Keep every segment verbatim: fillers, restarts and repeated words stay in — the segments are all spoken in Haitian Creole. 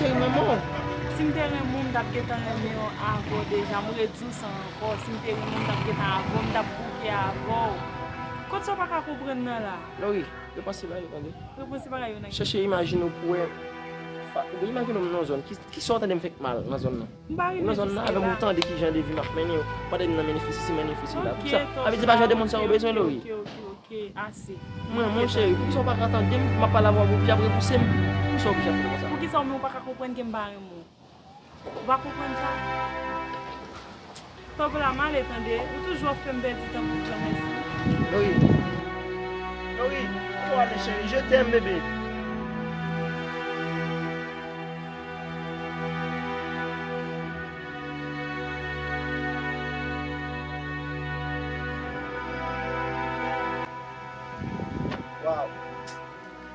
Renmen w. Si m te renmen w, m t ap gentan renmen w avè w deja. M ret di w sa ankò. Si m te renmen w, m t ap gentan avè w, m t ap bouke avè w. Kot sa w pa ka konprann nan la? Lori, repanse bagay yo, tande. Repanse bagay yo nan ki? Chèche imajine w pou wè. Fa- Imajine w nan yon zòn. Ki, ki sa w tande m fèk mal nan zòn nan? M pa rive jiske la. Ou nan zòn nan, avè m ou tande ki jan de vi m ap mennen yo. Pandan m nan mennen fisi, mennen fisi la. Poukisa? Sa vle di pa jan de moun sa yo bezwen, Lori. Ok, ok, ok, ok, ok. Ase. Mwen, mon cheri, poukisa w pa ka tande m, m ap pale avè w, w oblije ap repouse m? Poukisa w oblije ap fè konsa? Poukisa w menm ou pa ka konprann ke m pa renmen w? Ou pa konprann sa? Tanpri la, m ale tande, ou toujou ap fè m pèdi tan pou granmèsi. Lori. Lori, ou ale cheri, je t'aime, bébé. Waw.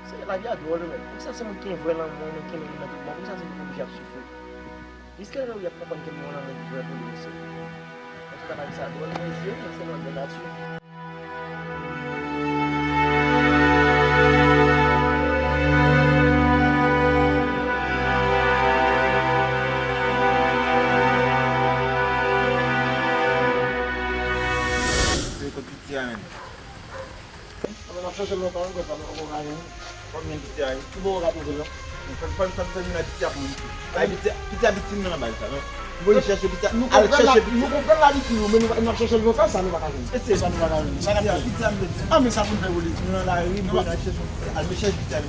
Se, lavi a dwòl wi, men. Poukisa se moun ki gen vrè lanmou, moun ki gen moun nan tout bon, poukisa se li ki oblije ap soufri? Jiskilè Lori ap konprann ke moun nan gen vrè pou li, mesye? Antouka, lavi sa dwòl, men se, men se mwen, de nati. Se kot piti a menm. Mwen ap chèche l lontan, mwen kwè sa, mwen poko ka jwenn. Kòm men piti a, ki bò w ka twouve l, non? Fè, fè, fè, fè m nan piti a pou mwen. Ay, piti a, piti a viktim nan anba l sa, non? Voye chèche piti a, al chèche piti a. Nou konprann la viktim, men nou, n ap chèche l lontan, sa nou pa ka jwenn. Mesye, sa nou pa ka jwenn. Sa n ap fè? Piti a, piti a m te di. Ah, men sa pou n fè, Willy. Nou nan lari, nou al chèche piti a. Al chèche piti a.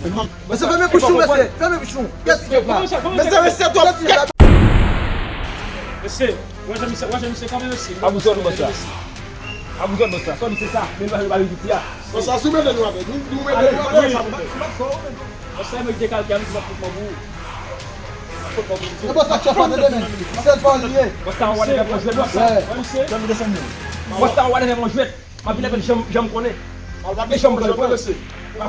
Mesye, fèmen bouch nou, mesye. Fèmen bouch nou. Kiyès ki chèf la? Mesye, mesye, twòp. Mesye, wè jan misye, wè jan misye kanpe, mesye. Abou zòn, bòs la. Abou zòn, bòs la. Kòm se sa, men nou pa, nou pa vin piti a. Bòs la, si w mete nou avè nou, nou mete nou avè sa pou fè. Bòs la, mwen dekalke a, misye pa fout mò pou ou. Pa fout mò pou ou. E bòs la, chèf la, tande men. Sèl fò li ye. Bòs la, w a leve yon jwèt, bòs la. Wè misye. Bòs la, w a leve yon jwèt. M ap vin avè l janm, janm konnen. Mal pa janm pran, mesye. Mal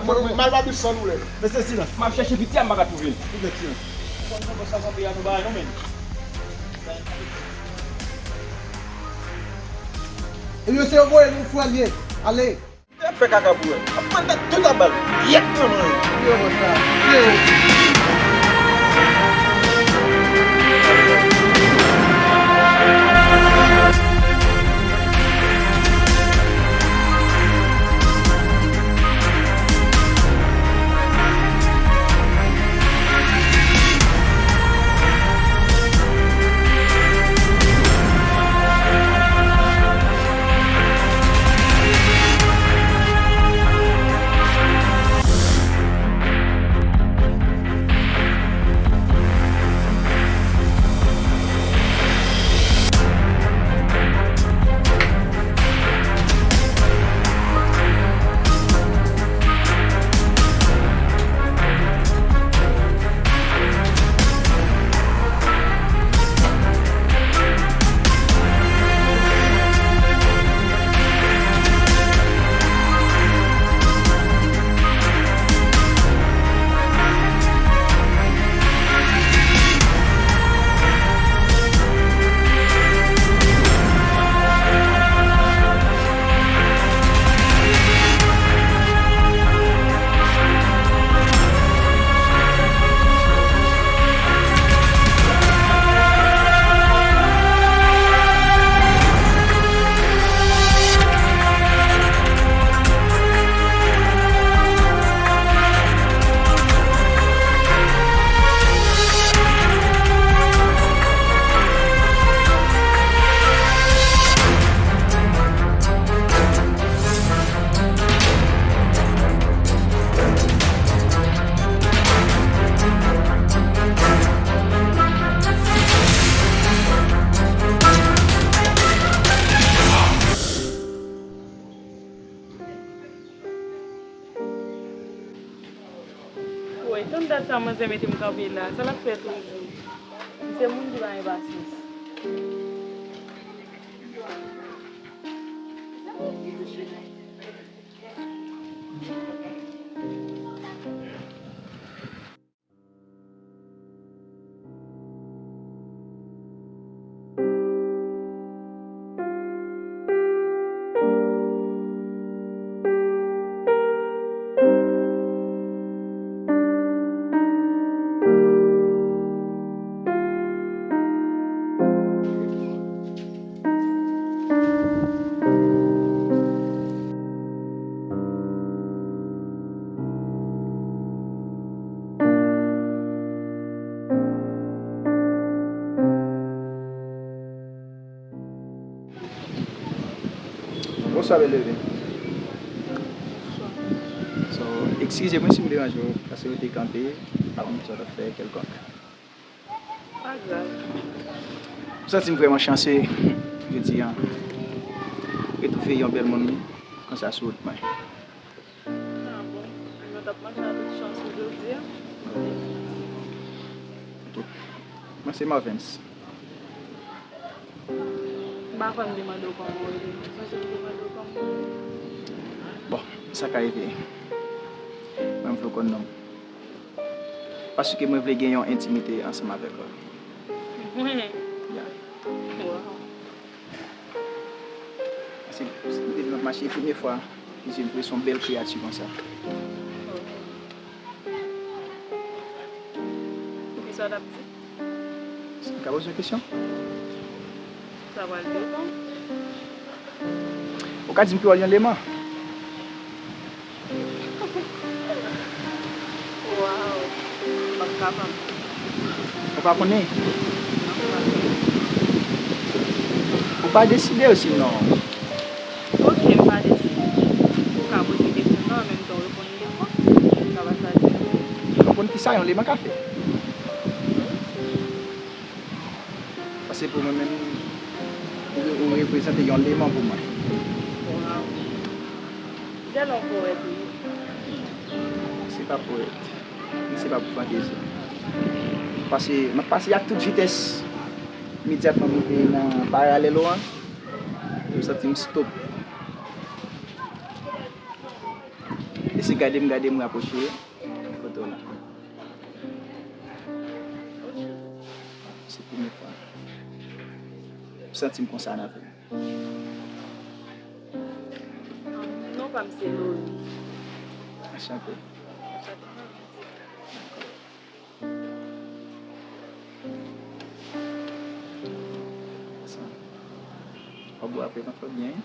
pa san doulè. Mesye, silans. M ap chèche piti a, m pa ka twouve l. Silans. Ou konn nan bòs la kanpe a nou bagay non, men. Ebyen, se yo voye nou, frè l ye. Ale. Fè kaka pou wè. Ap pran dat tout a bal. Yèk nan mwen. Yo, bòs la. Yo. Woy, tann dat sa manzè mete m kanpe la, sa l ap fè toujou? Li se moun ki pa gen pasyans. Bonswa, bèl bebe. Bonswa. So, eskize mwen si m deranje w, paske w te kanpe, m pa konn sa w t ap fè kèlkonk. Pa grav. M santi m vrèman chanse jodi a. Retwouve yon bèl moun konsa sou wout mwen. Ah bon? Mwen t ap mache avèk chans ou jodi a. Ok. Mwen se Marvens. M pa konn demande w kòman w rele. Mwen se demande w kòman w rele. Bon, sa ka rive. Mwen m vle w konn non m. Paske mwen vle gen yon entimite ansanm avèk ou. Mwen? Ya. Wow. Se, se depi m ap mache, e premye fwa ke m wè se yon bèl kreyati konsa. Ok. Kisa w t ap di? Si m ka poze yon kesyon? Sa pral depann. Ou ka di m ki wòl yon leman? Waw, m p ap kapab. Ou pa konnen? Non, m pa konnen. Ou pa deside w sinon. Ok, m pa deside. Ou ka poze kesyon nan, an menm tan w reponn li ankò. Sa va sa di. Ou konn kisa yon leman ka fè? Paske pou mwen menm, ou, ou reprezante yon leman pou mwen. Waw. Jan w powèt, wi. Se pa powèt. Se pa pou fantezi. Paske m ap pase ak tout vitès. Imedyatman m rive nan paralèl ou an, m santi m stop. E se gade m, gade m rapwoche foto w la. Se premye fwa. M santi m konsa nan vi m. Non pa m se Lori. Anchante. Anchante. Dakò. Sa. W ap bwè apre m ap fè w byen.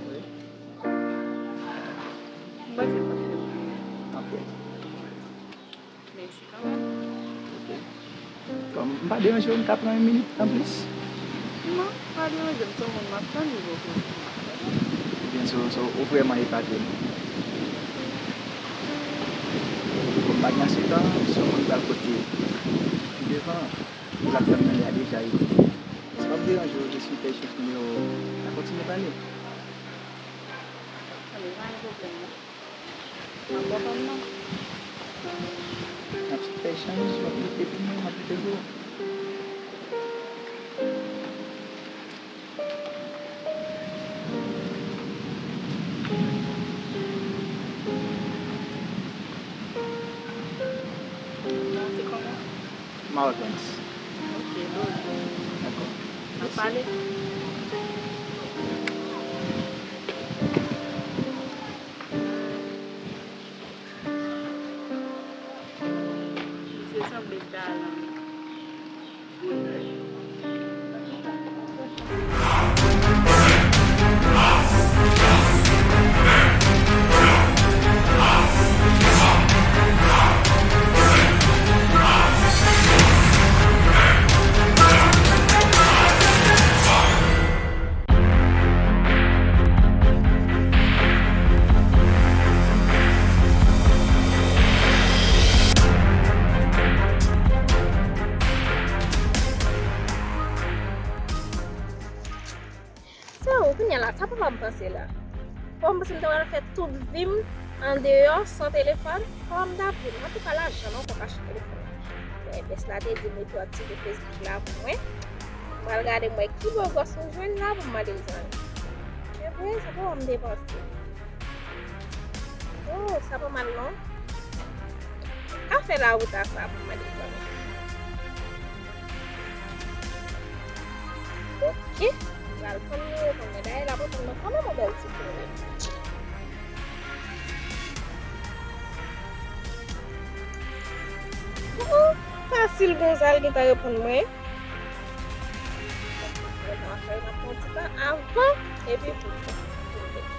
Wi. M panse m ap fè w byen. Apre. Mèsi kanmenm. Ok. Bon, m pa deranje w, m ka pran yon minit anplis? Non, pa deranje m, se yon moun m ap tann, li poko. Ebyen, so, so, ou vrèman epate m. Bon, m pa gen ase tan, se yon moun m pral pote pi devan, pou l ap tann mwen, li a deja rive. Si m ap deranje w, jis m fè echanj nimewo, n a kontinye pale. Tande, pa gen pwoblèm, non. M ap bò pa m nan. N ap fè echanj, w ap mete pou mwen, m ap mete pou ou. Non, se kòman? Marvens. Ok, Lori. Dakò. N ap pale. Misye sanble galan. So, kounye a la, sa papa m panse la? Papa m panse m ta pral fè tout vi m andeyò san telefòn? Papa m ta vle m. Antouka, lajan m ankò kache telefòn. Men pès la te di m mete w aktive Facebook la pou mwen. M pral gade m wè ki bò gòs m jwenn la pou m mande l zanmi. Se vre, se pa w m te panse. Oh, sa pa mal non. Ka fè lawout a sa pou m mande zanmi. Ok, m pral pran nimewo konn mwen. Dayè, l ap reponn mwen kanmenm, yon bèl ti kouri. Oh, fasil konsa, l gentan reponn mwen. Bon, m ap fè, m ap pran ti tan avan, epi pou, pou l vini.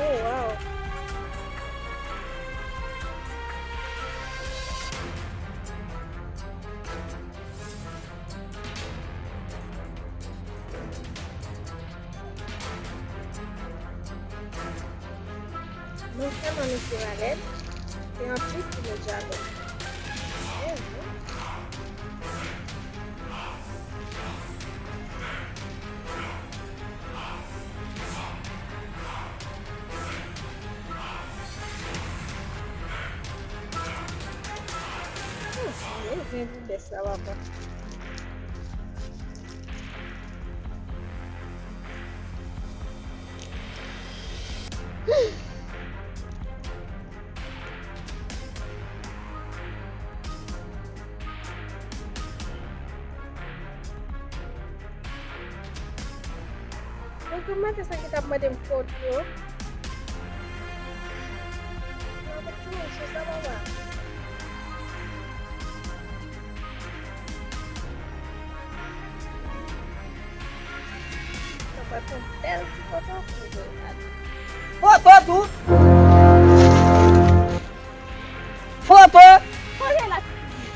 Oh, wow. Nou vrèman mesye Valèn, e anplis li met jalè. Hmm, men zen pou bès la, papa. Donk, yon maten sa ki t ap mande m foto. Mwen pa t konn sou sa, papa. Sa pral fè yon bèl ti foto pou nou gade. Foto tou! Foto! Kote la?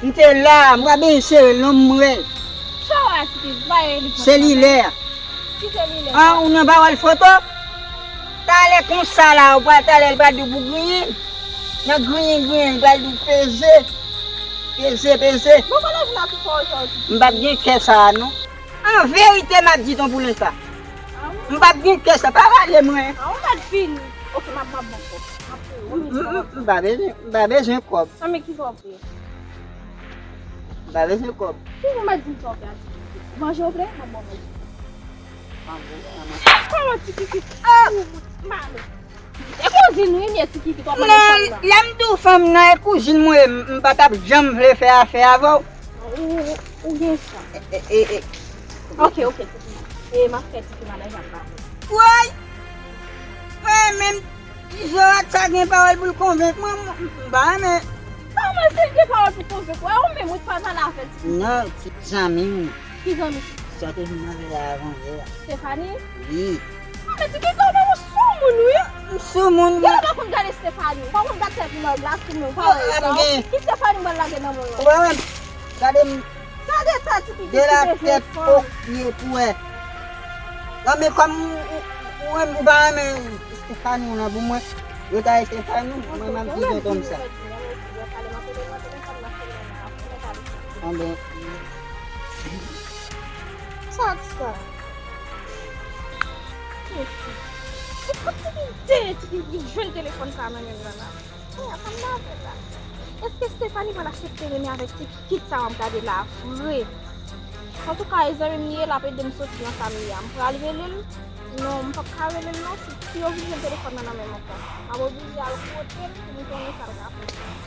M te la, m pa benyen sere l non, m wè l. Sa w a ti va e li pran selilè a. Ki selilè? An, ou nan pawòl foto? Talè konsa la, ou pral talè, l pral di w pou griyen. Nan griyen, griyen, l pral di w peze. Peze, peze. Bon, kote vin ak ou fò jodi? M p ap gen kè sa a, non. An verite, m ap di Tonpoulen sa. Ah, wi. M p ap gen kè sa, pa rale mwen. Ah, ou mèt vini. Ok, m ap, m ap ban w kòb. M ap peye w. M, m, m, m pa bezwen, m pa bezwen kòb. An, men ki sa w vle? M pa bezwen kòb. Si ou mèt di m sa w vle, a Ti Kiki. Manje w vle? M ap ba w manje. Manje, manje. Kòman Ti Kiki? Ah! M ale. E kouzin ou ye, Ti Kiki, w ap mande fanm nan. Non, lè m di w fanm nan, e kouzin mwen ye, m, m pa t ap janm vle fè afè avè w. Ou, ou, ou gen chans. E, e, e, e. Ok, ok, Ti Kiki. E m ap fè Ti Kiki manaj ap ba. Woy! Mwen menm, Zorat sa gen pawòl pou l konvenk mwen, m, m pa renmen. Kòman se l gen pawòl pou konvenk ou? E ou menm ou t pa pale avè Ti Kiki? Non, ti zanmi m. Ki zanmi? Sa w te vin nan vila avan yè a. Stephanie? Wi. Ah, men Ti Kiki, ou menm ou soumoun, wi. M soumoun. Gade, ou pa konn gade Stephanie. Ou pa konn gade tèt moun nan glas, ou menm, ou pa wè sa. Ki Stephanie mwen lage nan mwen la? Ou pa wè m? Gade m. Gade tèt Ti Kiki. De la tèt o pye pou wè. Non, men kòm ou, ou, ou, ou pa renmen Stephanie nan pou mwen, yo ta Stephanie, mwen, m ap di tonton m sa. Anben, Sa k sa? Ti Kiki, Ti Kiki jwenn telefòn sa nan men l la. Aya, sa m ta fè la? Èske Stephanie pral aksepte renmen avèk ti kit sa m ap gade la vre? Antouka, e zanmi m li ye, l ap ede m soti nan sa m ye a. M pral rele l? Non, m p ap ka rele l non. Si, si yo vin jwenn telefòn nan nan men m ankò, m ap oblije al kote l pou m konnen sa l ka fè.